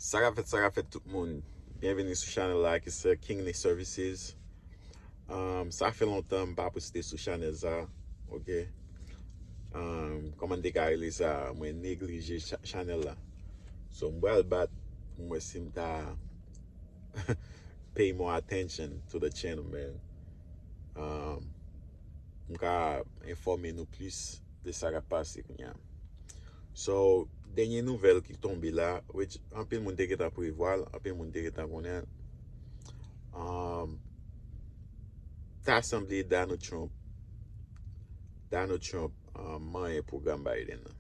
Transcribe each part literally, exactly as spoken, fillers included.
Sa k ap fèt, sa k ap fèt tout moun. Byenveni sou chanèl la ki se Kingley Services. Um, sa fè lontan m pa poste sou chanèl sa. Ok. Um, kòman m te ka rele sa? Mwen neglije cha- chanèl la. So m pral bat pou m wè si m ta pay more attention to the channel, man. Um, m ka enfòme nou plis de sa k ap pase kounye a. So, dènye nouvèl ki tonbe la, which anpil moun te gentan prevwa l, anpil moun te gentan konnen. Um, ta sanble Donald Trump, Donald Trump um, manyen pwogram Biden nan.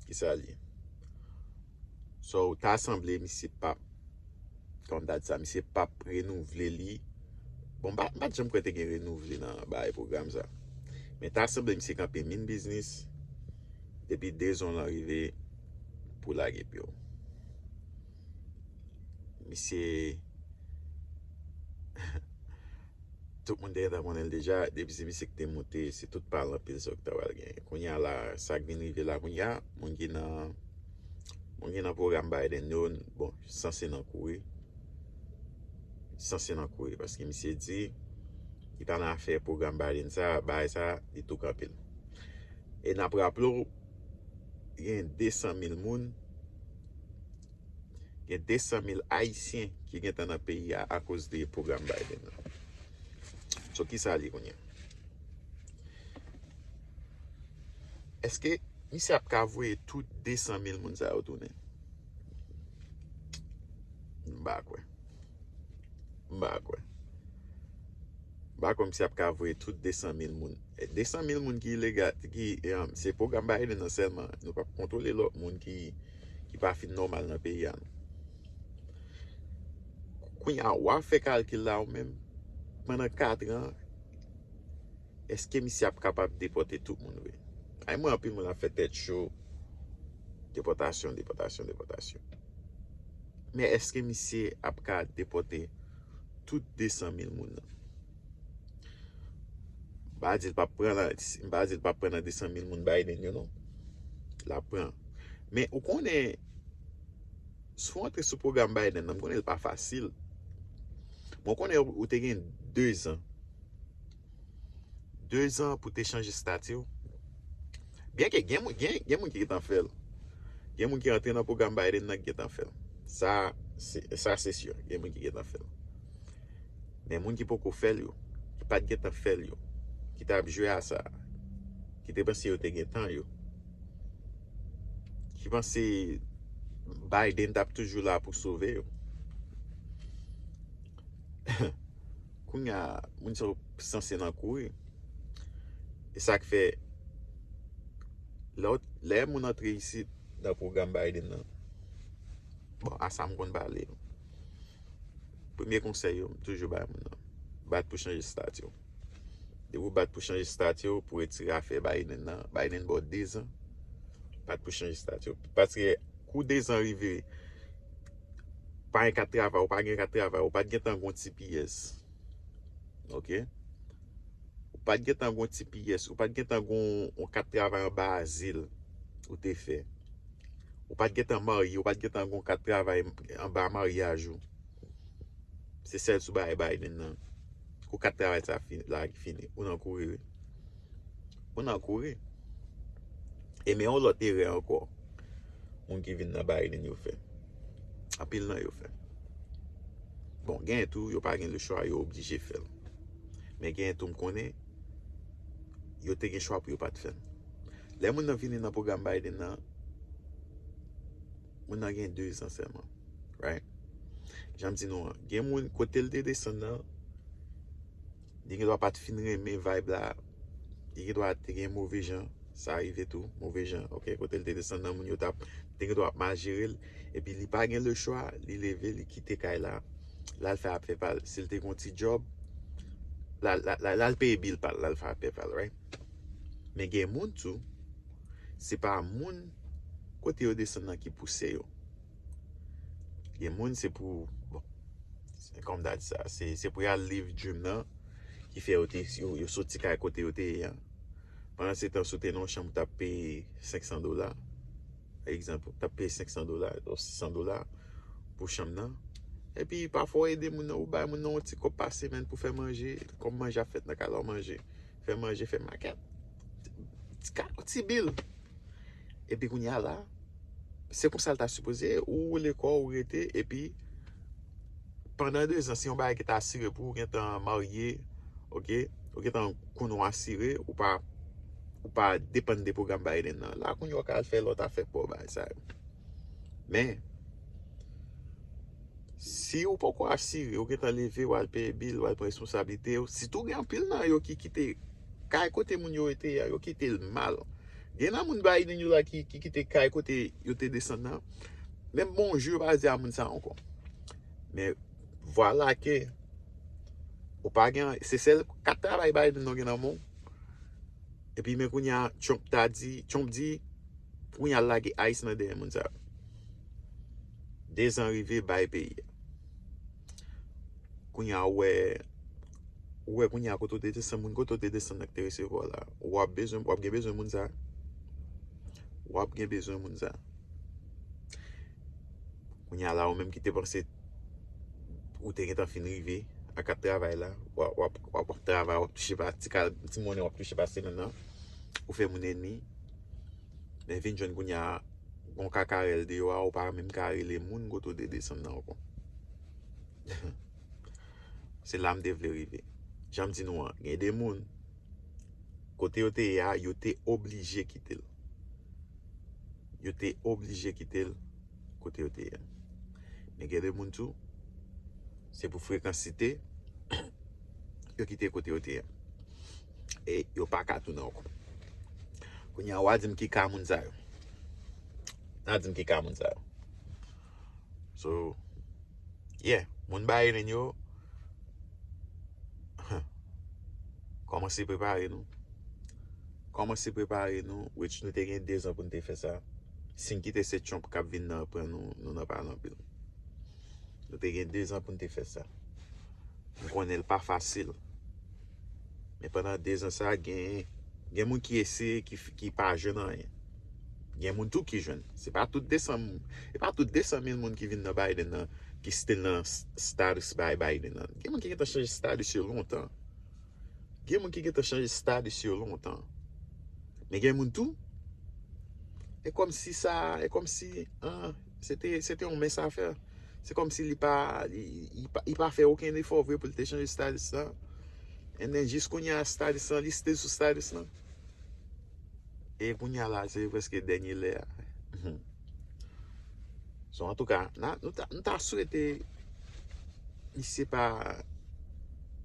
Kisa l ye? So, ta sanble misye p ap, kòm dat sa, misye p ap renouvle li. Bon, m pa, m pa t janm kwè te gen renouvle nan bagay pwogram sa. Men ta sanble misye kanpe min biznis depi de zon lan rive pou lage pye w. Misye, tout moun te gentan konnen l deja, depi se misye ki te moute, se tout pale anpil sa w ki ta pral genyen. Kounye a la, sa k vin rive la kounye a, moun ki nan, moun ki nan pwogram Biden yo, bon, sanse nan kouri. Sanse nan kouri, paske misye di, li pa nan afè pwogram Biden sa, bagay sa, li tou kanpe l. E n ap raple w, gen de san mil moun, gen de san mil Ayisyen ki gentan nan peyi a akoz de pwogram Biden nan. So, kisa l ye kounye a? Èske misye ap ka voye tout de san mil moun sa yo tounen? M pa kwè. M pa kwè. M pa kwè misye ap ka voye tout de san mil moun. E de san mil moun ki ilegal, ki, em, se pwogram Biden nan sèlman. Nou p ap kontwole lòt moun ki, ki pa fin nòmal nan peyi a, non. Kounye a, w a fè kalkil la ou menm. Pandan kat an, èske misye ap kapab depòte tout moun vre? Ay, mwen, anpil moun ap fè tèt cho. Depòtasyon, depòtasyon, depòtasyon. Men èske misye ap ka depòte tout de san mil moun nan? M pa di l p ap pran nan, m pa di l p ap pran nan de san mil moun Biden yo, non. L ap pran. Men ou konnen, si w antre sou pwogram Biden nan, m konnen l pa fasil. Mwen konnen ou te gen de zan. De zan pou te chanje estati w. Byenke gen moun, gen, gen moun ki gentan fè l. Gen moun ki rantre nan pwogram Biden nan ki gentan fè l. Sa, se, sa se si. Gen moun ki gentan fè l. Men moun ki poko fè l yo, ki pa t gentan fè l yo, ki t ap jwe a sa, ki te panse yo te gen tan yo, ki panse Biden t ap toujou la pou sove yo. Kounye a, moun sa yo sanse nan kouri. E sa k fè, lè w, lè moun antre isit nan pwogram Biden nan, bon, a sa m konn pale. Premye konsèy yo, m toujou bay moun nan, bat pou chanje estati w. Depi w bat pou chanje estati w, pou retire afè Biden nan, Biden ba w de zan, bat pou chanje estati w. Paske kou de zan rive, pa gen kat travay, ou pa gen kat travay, ou pa t gentan gon T P S. Ok? Ou pa t gentan gon T P S, ou pa t gentan gon yon kat travay anba azil ou te fè. Ou pa t gentan marye, ou pa t gentan gon kat travay anba maryaj ou. Se sèl sou bagay Biden nan. Kou kat travay sa fini, la ki fini. Ou nan kouri, wi. Ou nan kouri. E men yon lòt erè ankò. Moun ki vin nan Biden yo fè. Anpil nan yo fè. Bon, genyen tou, yo pa gen lechwa, yo oblije fè l. Men genyen tou, m konnen, yo te gen chwa pou yo pa t fè l. Lè moun nan vini nan pwogram Biden nan, moun nan gen de zan sèlman. Right? Jan m di nou an, gen moun kote l te desann nan, li gen dwa pa t fin renmen vibe la, li gen dwa te gen move jan, sa rive tou, move jan, ok, kote l te desann nan, moun yo t ap, te gen dwa ap mal jere l, epi li pa gen lechwa, li leve, li kite kay la, l al fè afè pa l, si l te gen yon ti djòb, l al, l al, l al peye bil pa l, l al fè afè pa l, right? Men gen moun tou, se pa moun kote yo desann nan ki pouse yo. Gen moun se pou, bon, se kòm dat sa, se, se pou y al live dream nan, ki fè yo te, yo, yo soti kay kote yo te ye an. Pandan se tan, si w te nan yon chanm, ou t ap peye senk san dola, pa egzanp, ou t ap peye senk san dola, ou sis san dola, pou chanm nan. Epi pafwa w ede moun nan, ou bay moun nan yon ti kòb pa semèn pou fè manje, kòm manje ap fèt nan kay la, w manje, fè manje, fè makèt. Ti ka, ti bil. Epi kounye a la, se konsa l ta sipoze ye, ou woule kò w, ou rete, epi pandan dezan, se yon bagay ki ta asire pou ou gentan marye, oke? Ou gentan konnen w asire, ou pa, ou pa depann de pwogram Biden nan. La, kounye a w ka al fè lòt afè pa w, bagay sa yo. Men, si ou poko asire, ou gentan leve, w al peye bil, w al pran responsablite w, sitou gen anpil nan yo ki kite kay kote moun yo rete a, yo kite l mal. Gen nan moun Biden yo la ki, ki kite kay kote yo te desann nan, menm bonjou yo pa di a moun sa ankò. Men vwala ke ou pa gen, se sèl kat travay Biden nan gen nan men w. Epi men kounye a, Trump ta di, Trump di, kounye a l lage ice nan dèyè moun sa yo. Dezan rive, bay peyi a. Kounye a, ou wè, ou wè kounye a kote w te desann, moun kote w te desann nan ki te resevwa w la. W ap bezwen, w ap gen bezwen moun sa. W ap gen bezwen moun sa. Kounye a la, ou menm ki te panse ou te gentan fin rive a kat travay la, w ap, w ap, w ap, w ap travay, w ap touche pa ti kal, ti monnen w ap touche pa semèn nan, ou fè moun ennmi. Men vin jwenn kounye a, gon kakarèl deyò a, ou pa menm ka rele moun kote w te desann nan ankò. Se la m te vle rive. Jan m di nou an, gen de moun, kote yo te ye a, yo te oblije kite l. Yo te oblije kite l kote yo te ye a. Men gen de moun tou, se pou frekansite, yo kite kote yo te ye a. E yo pa ka tounen ankò. Kounye a, w a di m ki ka moun sa yo. W a di m ki ka moun sa yo. So, yeah, moun Biden yo, kòmanse prepare nou. Kòmanse prepare nou, which nou te gen dezan pou n te fè sa. Si n kite se Trump k ap vin nan pran nou, nou nan pale anpil. Nou te gen dezan pou n te fè sa. M konnen l pa fasil. Men pandan dezan sa, gen, gen moun ki eseye, ki, ki pa jwenn anyen. Gen moun tou ki jwenn. Se pa tout desann, e pa tout desann mil moun ki vin nan Biden nan, ki still nan s-, status bay Biden nan. Gen moun ki gentan chanje status yo lontan. Gen moun ki gentan chanje status yo lontan. Men gen moun tou, e kòmsi sa, e kòmsi, ah, se te, se te yon mens afè. Se kòmsi li pa, li, li pa, li pa fè okenn efò vre pou l te chanje status la. And then, jis kounye a, status lan, li still sou status lan. E kounye a la, se prèske dènye lè a. So, antouka, n a, nou ta, nou ta swete misye pa,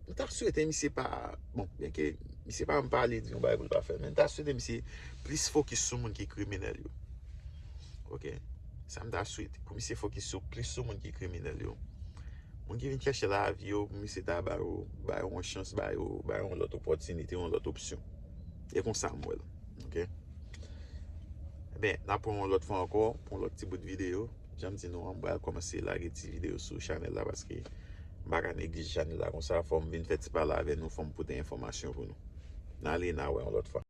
nou ta swete misye pa, bon, byenke misye pa janm pale di yon bagay pou l pa fè, men nou ta swete misye plis fokis sou moun ki kriminèl yo. Oke? Sa m ta swete, pou misye fokis sou, plis sou moun ki kriminèl yo. Moun ki vin chèche lavi yo, pou misye ta ba yo, ba yo yon chans, ba yo, ba yo yon lòt opòtinite, yon lòt opsyon. E konsa m wè l. Oke? Ebyen, n ap pran yon lòt fwa ankò, pou yon lòt ti bout videyo. Jan m di nou an, m pral kòmanse lage ti videyo sou chanèl la, paske m pa ka neglije chanèl la konsa, fò m vin fè ti pale avè nou, fò m pote enfòmasyon pou nou. N ale, n a wè yon lòt fwa.